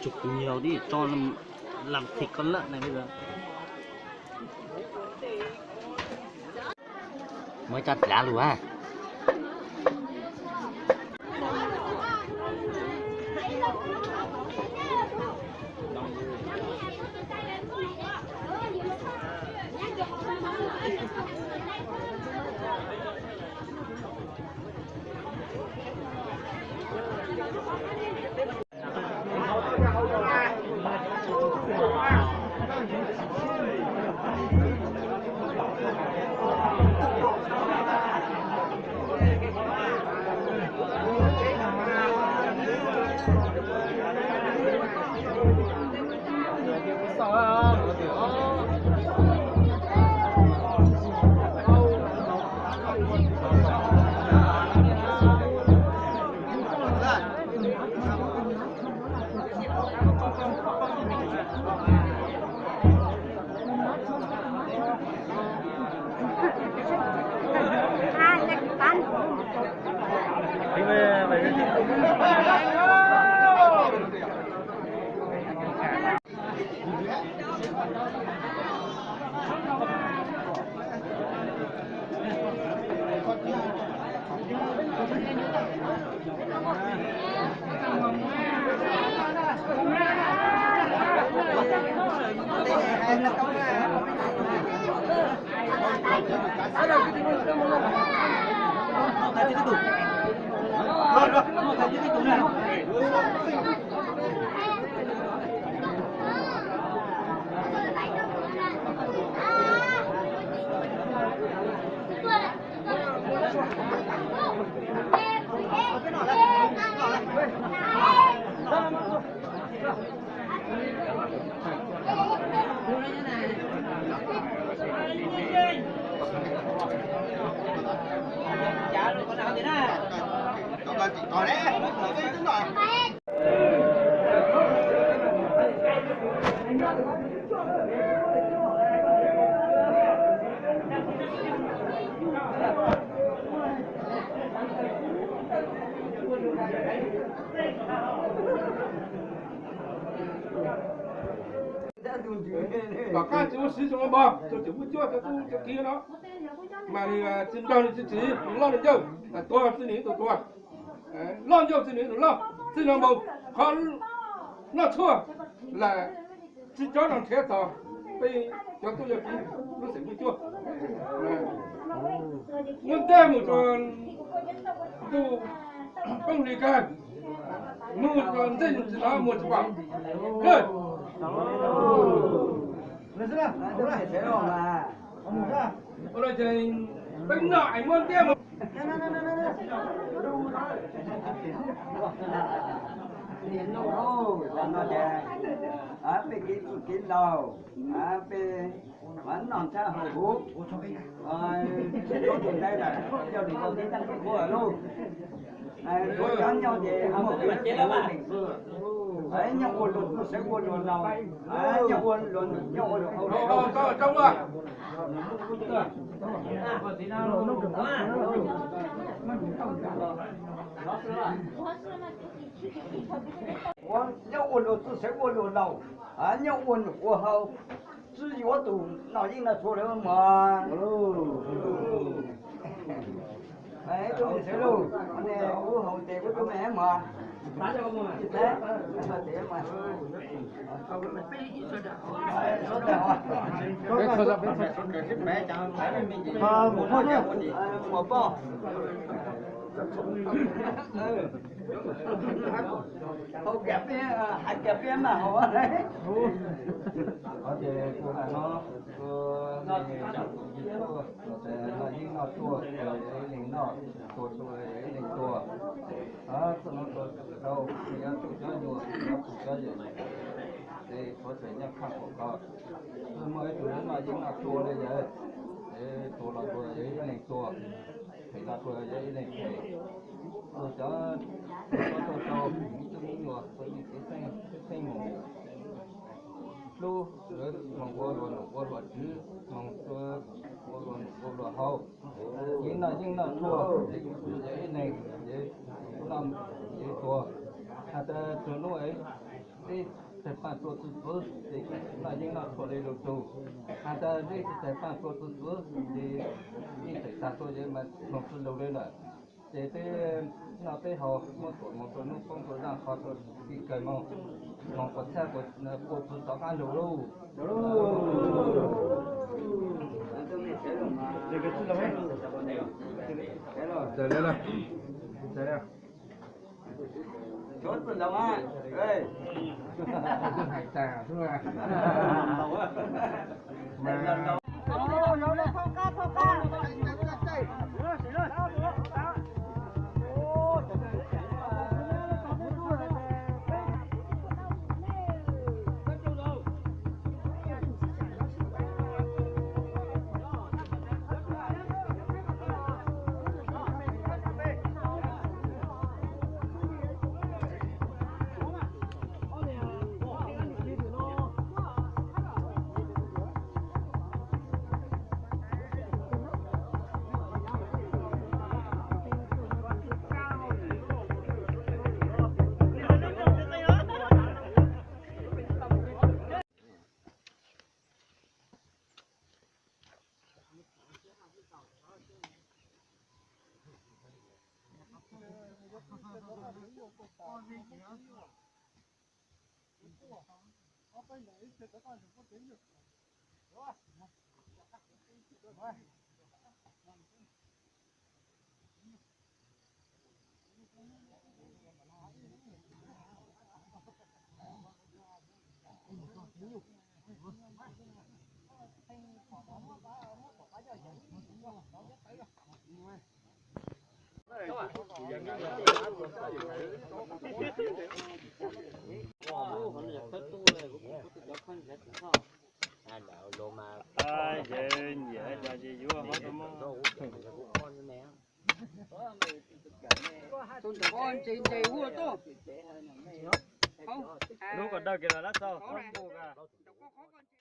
Chụp nhiều đi, cho làm thịt con lợn này bây giờ. Mới cho lá lùa. Tom qab tsis muaj siv zoo npog, tsis muaj cuab cov tub cov kiv no, mas tsis nrog nws txiv txiv, nws loj nws ncauj, tuag txiv nws tus tuag, loj ncauj txiv nws tus loj, txiv nrog npog, qhov noj tshuaj lam tsis cov no nrhiav txog peb cov tub cov kiv lub xeem muaj cuab. Muab ntej mus rau ntuj poob hli kawg, mus rau ntej tsis hnov muag tsis pom. Ua no ces peb noj es muab ntej mus. Peb kev txwj kev laus, peb mas noj ntshab haus huv, tsis tau tus ntaiv lawm, yog li ua tib neeg tsis khuv lawm lauj. Tuav cov nyob ces muaj kev txwj kev laus, nyob ua luag txwj sawv ua luag laus, nyob ua luag num nyob ua luag hau. Nyob ua luag txwj sawv ua luag laus, nyob ua num ua hau, tsis yuav tus noj yeeb noj tshuaj lawm mog. Ub, haus tes ub tub me mog. Muam pog, haus kiag peb, hais kiag peb mas haus. Ces kuv hais no, kuv noj yeeb noj tshuaj, ib leeg noj, tua tshuaj ib leeg tua. Txoj no tua tau, nyob tus cov nyuam, nyob tus cov yawm, ces kuv tseem nyob khaj kom koj. Muaj ib tug noj yeeb noj tshuaj li yawg, ces tua los tua yawg ib leeg tua, them los tua yawg ib leeg them. Tua cov, tua tau, tua me nyuam, tua yeej kev xeeb mus. Hlub, moog ua luag num ua luag tswv, moog ua luag num ua luag hau. Yeej noj yeej noj tshuaj, yawg ib leeg, yawg noj, yawg tua. Has tas txug hnub es Tais Paaj tua txwv txwv ces Paaj yeej noj tshua li lug tug. Has tas zej tais Paaj tua txwv txwv ces yeej tawm tag tuaj ces mas moog txwv lug li lawm. Ces peb noj peb haus muab tuam moog rua nub poob rua zaaj qhov rua ti kawg moog, moog quas txhab quas pua txwv tom qaab lug lauj. Nyiam cov ces yuav muab tau muab. Tus ntawm ko ntse ntse ua tuaj. Lub ko dawg kiag los lab txog.